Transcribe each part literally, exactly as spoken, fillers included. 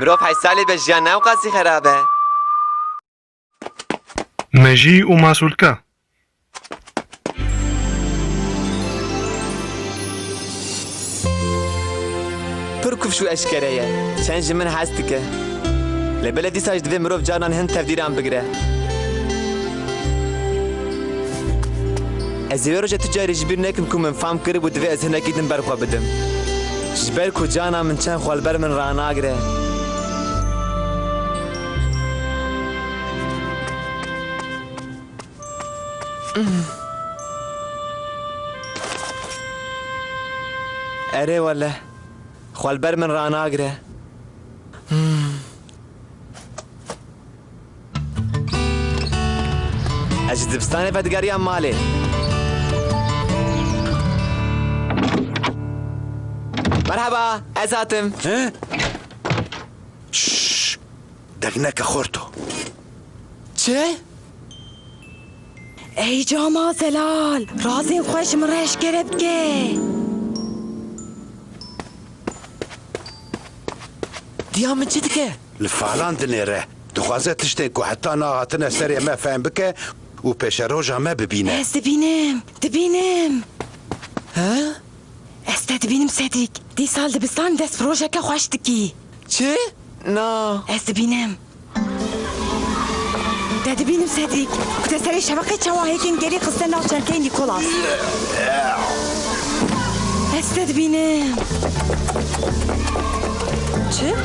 Mirov heşt salî be, jiyan ne ewqasî xerab e. Mejî û masûlke. Pir kufş û eşkere ye. Çend ji min hez dike. Lê belê dîsa jî divê mirov carinan hin tevdîran bigire. Ez ê wê rojê tu carî ji bîr nekim ku min fam kiribû divê ez hinekî din ber xwe bidim. Ji ber ku cana min çend xwe li ber min ranagire. Erê wele. Xwe li ber min ranagire. Hmm. Ez ji dibistanê vedigeriyam malê. Merheba, ez hatim. He? Şşş! Deng neke xorto. Çi? Ey cama zelal, razên xwe ji min re eşkere bike. Diya min çi dike? Li falan dinêre. Dixwaze tiştên ku heta niha hatine serê me fehm bike û pêşeroja me bibîne. Ez dibînim, dibînim. He? Ez te dibînim Sedîk. Dîsa li dibistan dest bi rojeke xweş dikî. Çi? Na. Ez dibînim. Te dibînim Sedîk. Ku te serê şeveqê çawa hêkên gerî xiste nav çenteyê Nîkolas. Ez te dibînim. Çi?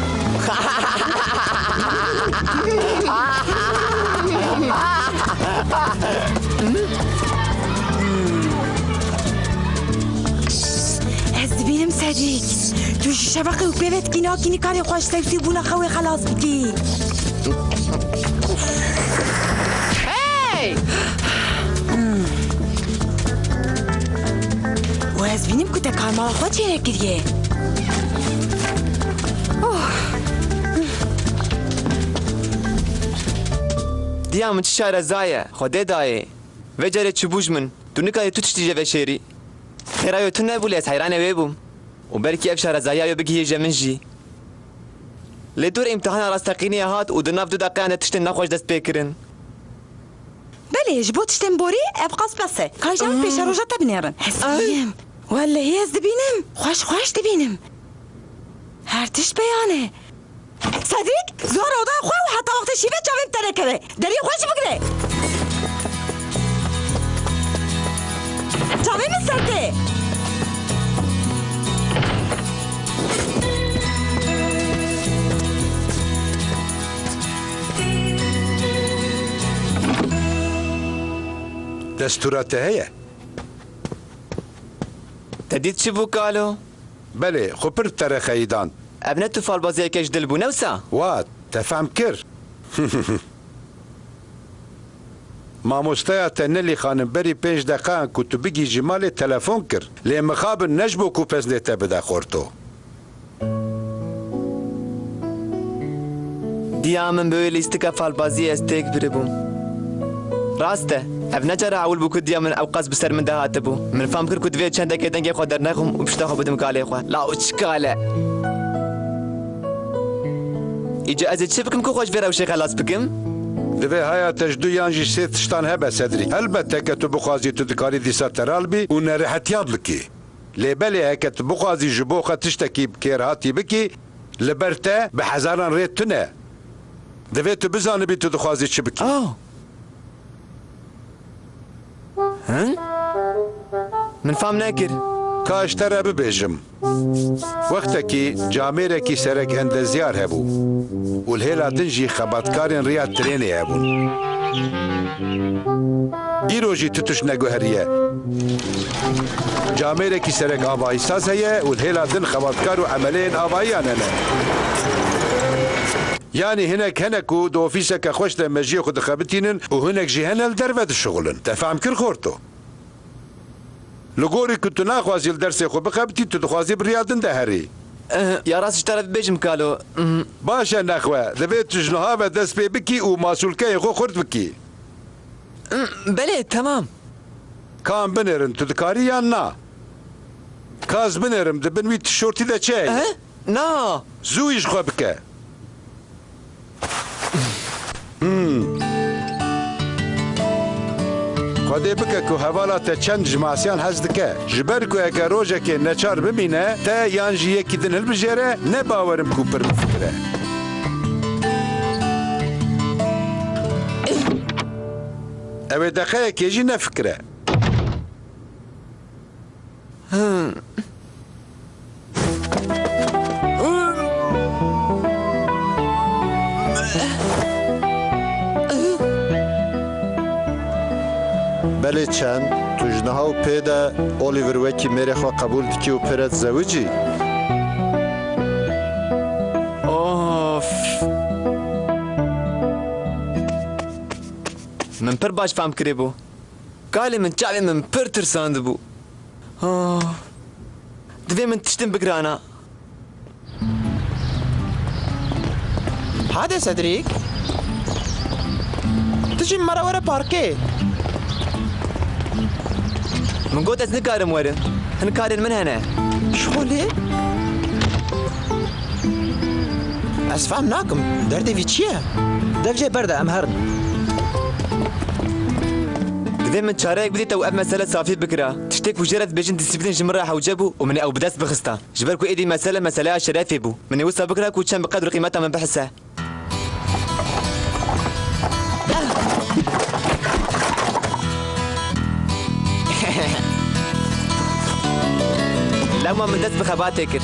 Ez dibînim Sedîk. Tu ji şeveqê û pê ve dikî nakî nikarê xwe ji sewsî bûna xewê xelas bikî. Hey! Û ez bînim ku te karmala xwe çênekiriye. Oh! Diya min çi şareza ye, Xwedê dayê. Vê carê çi bû ji min? Tu nikarî tu tiştî jê veşêrî. Xêra yo tu nebû lê ez heyranê wê bûm. Û belkî ev şarezahiya yo bigihîje min jî. Lê dûr îmtihana rasteqînê hat û di nav du deqeyan de tiştên nexweş dest pê kirin. Belê, ji bo tiştên borî ev qas bes e. Ka ji ev pêşeroja te binêrin. Ez dibînim. Wellehî ez dibînim. Xweş xweş dibînim. Her tişt beyan e. Sedîk, zor odaya xwe û heta wextê şîvê çavên te nekeve. Deriyê xwe jî bigire. Çavê min ser tê. Destûra te heye? Te dît çi bû kalo? Belê, xwe pir terexeyî dan. Ev ne tu falbaziyeke ji dil bû, ne wisa? Wa, te fehm kir. Mamosteya te Nelî xanim berî pênc deqeyan ku tu bigihîjî malê telefon kir. Lê mixabin ne ji bo ku peznê te bide xorto. Diya min bi wê lîstika falbaziyê ez têk biribûm. Rast e, ev ne cara ewil bû ku diya min ewqas bi ser min de hatibû. Min fam kir ku divê çendekê dengê xwe dernexim û pişta xwe bidim kalê xwe. Law çi kal e! Îca ez ê çi bikim ku xwe ji vê rewşê xelas bikim? Divê haya te ji du yan jî sê tiştan hebe Sedrî. Helbet heke tu bixwazî tu dikarî dîsa teral bî û nerihetiya bikî. Lê belê heke tu bixwazî ji bo xwe tiştekî bi kêrhatî bikî, li ber te bi hezaran rê tune. Divê tu bizanibî tu dixwazî çi bikî. Oh. Hin? Min fam nekir. Ka ji te re bibêjim. Wextekî camêrekî serek endezyar hebû û li hêla din jî xebatkarên riya trênê hebûn. Îro jî tu tişt neguheriye. Camêrekî serek avahîsaz heye û li hêla din xebatkar û emeleyên avahiyan hene. Yanî hinek hene ku di ofîseke xweş de mejiyê xwe dixebitînin û hinek jî hene li derve dişixulin. Te fehm kir xorto? Li gorî ku tu naxwazî li dersê xwe bixebitî, tu dixwazî bi riya din de herî. Eh, ya rast ji te re bibêjim kalo. Mhm. Baş e nexwe, divê tu ji niha ve dest pê bikî û masûlkeyê xwe xurt bikî. Mm, belê, temam. Ka em binêrin, tu dikarî yan na? Ka ez binêrim, di bin wî tişortî de çi heye? Eh? Na. Zû îş xwe bike. Xwedê bike ku hevala te çend ji masiyan hez dike. Ji ber ku heke rojekê neçar bimîne, te yan jî yekî din hilbijêre, ne bawerim ku pir bifikire. Ew ê deqeyekê jî nefikire. Belê çend, tu ji niha û pê de Oliver wekî mêrê xwe qebûl dikî û pê re dizewicî? Of! Min pir baş fam kiribû. Kalê min çavê min pir tirsandibû. Ah. Divê min tiştin bigirana. Hade Cedric. Tu jî mara were parkê. Min got ez nikarim werim. Hin karên min hene. Şolê? Ez fam nakim. Derdê vî çi ye? Dev jê berde, em herin. Divê min çareyek bidîte û ev mesele safî bikira. Tiştê ku jê re dibêjin dîsîplîn ji min re hewce bû û min ê ew bi dest bixista. Ji ber ku êdî mesele meseleya şerefê bû. Min ê wisa bikira ku çend bi qedr û qîmeta min bihise. Lewma min dest bi xebatê kir.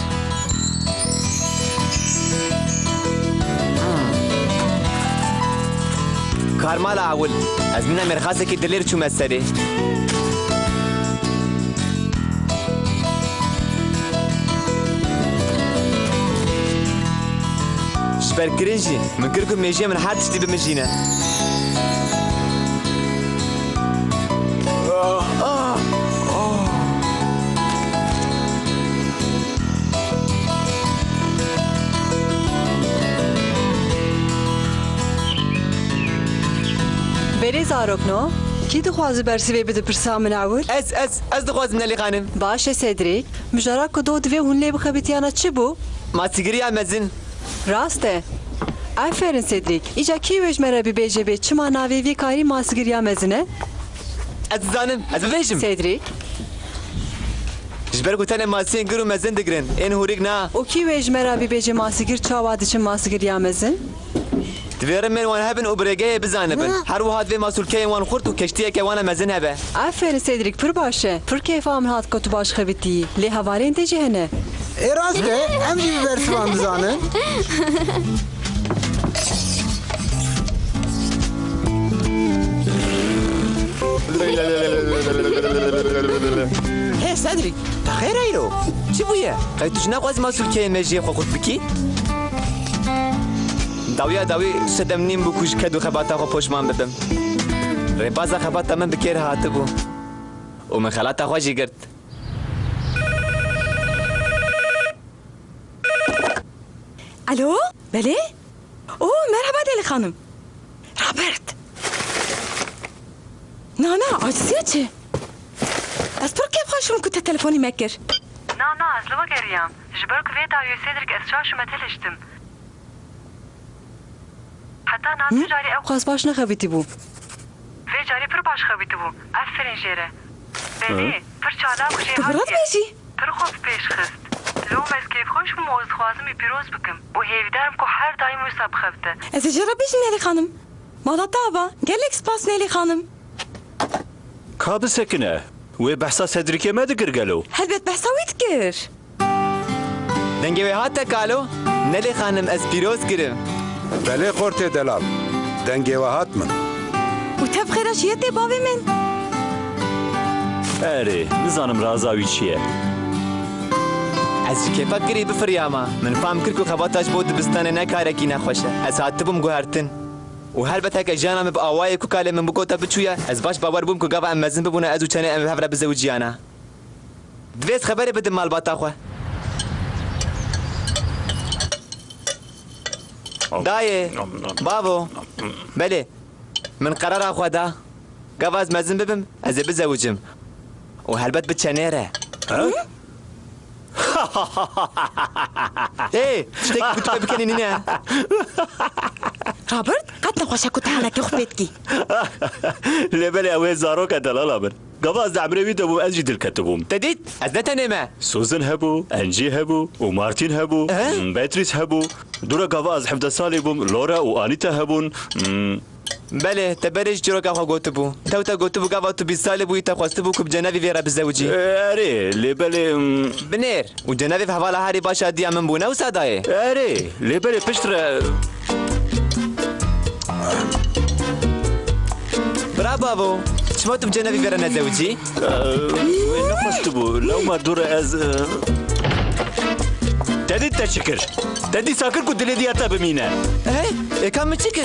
Karmala ewil, ez mîna mêrxasekî dilêr çûme serê. Ji ber kirin jî, min kir ku mêjiyê min her tiştî bimijîne. Belê zarokno, kî dixwaze bersivê bide pirsa min ewil? Ez, ez, ez dixwazim Nelî xanim. Baş e Cedric, mijara ku do divê hûn lê bixebitiyana çi bû? Masîgiriya mezin. Rast e. Aferin Cedric. Îca kî wê ji me re bibêje bê çima navê vî karî masîgiriya mezin e? Ez dizanim, ez bibêjim. Cedric. Ji ber ku tenê masiyên gir û mezin digirin, ên hûrik na. Û kî wê ji me re bibêje masîgir çawa diçin masîgiriya mezin? Divê rimên wan hebin û bi rêgehê bizanibin. Her wiha divê masûlkeyên wan xurt û keştiyeke wan a mezin hebe. Aferin Cedric, pir baş e. Pir kêfa min hat ku tu baş xebitiyî. Lê hevalên te jî hene. Ê rast e, em jî bi bersivan dizanin. Hê Cedric, te xêr eyro? Çi bûye? Qey tu jî naxwazî masûlkeyên me jiyê xwe xurt bikî? Dawiya dawî sedem nîm bû ku ji ked û xebata xwe poşman bibim. Rêbaza xebata min bi kêr hatibû û min xelata xwe jî girt. Alo, belê? Oo, merhaba Nelî xanim. Robert! Na, na, aciziya çi? Ez pir kêfxweş bûm ku te telefonî me kir. Na, na, ez li we geriyam. Ji ber ku vê dawiyê Cedric ez şaş û metil hiştim. Heta na Hı? vê carê ew Xwest baş nexebitî bû. Vê carê pir baş xebitî bû. Aferin jê re. Belê, Hı? pir çalak û jêhatî ye. Tu bi rad bêjî? Pir xwe bi pêş xist. Lewm ez kêfxweş bûm û ez dixwazim wî pîroz bikim. Û hêvîdar im ku her daîm wisa bixebite. Ez ê jê re bêjim Nelî xanim. Mala te ava. Gelek spas Nelî xanim. Ka bisekine. Wê behsa Cedricê me dikir gelo? Helbet behsa wî dikir. Dengê wê hate kalo? Nelê xanim, ez pîroz kirim. Belê xortê delal. Dengê we hat min. Û tev xêra şiyetê bavê min. Erê, nizanim raza wî çi ye. Ez ji kêfa kirî bifiriyama. Min fam kir ku xebata ji bo dibistanê ne karekî nexweş e. Ez hatibûm guhertin. Û helbet heke jiyana min bi awayê ku kalê min bigota biçûye, ez baş bawer bûm ku gava em mezin bibûne ez û Çenê em bi hev re bizewiciyana. Divê ez xeberê bidim malbata xwe. Dayê, bavo, belê, min qerara xwe da. Gava ez mezin bibim, ez ê bizewicim. Û helbet bi Çenê re. Ha? Ê, tiştek ku tu bikenî nîne. Robert, qet nexweş e ku tu henekê xwe pê dikî. Lê belê ew ê zarok e delala min. Gava ez di emrê wî de bûm, ez jî dilketibûm. Te dît? Ez ne tenê me. Susan hebû, Angie hebû û Martin hebû, Eh? hmm, Beatrice hebû. Dûra gava ez hevdeh salî bûm, Laura û Anita hebûn. Hmm. Belê, te berê jî çîroka xwe gotibû. Tew te gotibû gava tu bîst salî bûyî te xwestibû ku bi Cenevîvê re bizewicî. Erê, lê belê, hmm. Binêr. Û Cenevîv hevala herî baş a diya min bû, ne wisa dayê? Erê, lê belê piştre. Bravo, avo. Çima tu bi Cenevîvê re nezewicî? Eee, wê nexwestibû. Lewma dûre ez, eee, te dît te çi kir? Te dîsa kir ku dilê diya te bimîne. Hey, êka min çi kir?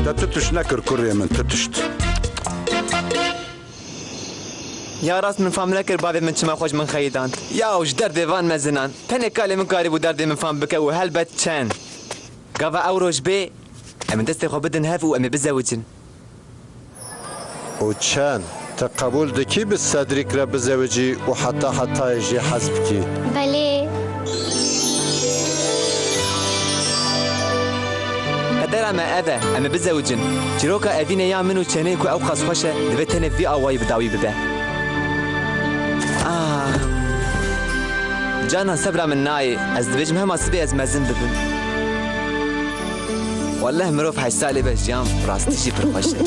Te tu tişt nekir kurê min, tu tişt. Ya rast min fam nekir bavê min çima xwe ji min xeyidand. Ya û ji derdê van mezinan. Tenê kalê min karîbû derdê min fam bike û helbet çend. Gava ew roj bê, em ê destê xwe bidin hev û em ê bizewicin. Û çend? Te qebûl dikî bi Cedric re bizewicî û heta hetayê jê hez bikî? Belê. Qedera me ev e, em ê bizewicin. Çîroka evînê ya min û Çenê ku ew qas xweş e, divê tenê vî awayî bi dawî bibe. Ah. Canan, sebra min nayê. Ez dibêjim hema sibê ez mezin bibim. Welleh mirov heşt salê be jiyan rastî jî pir xweş e.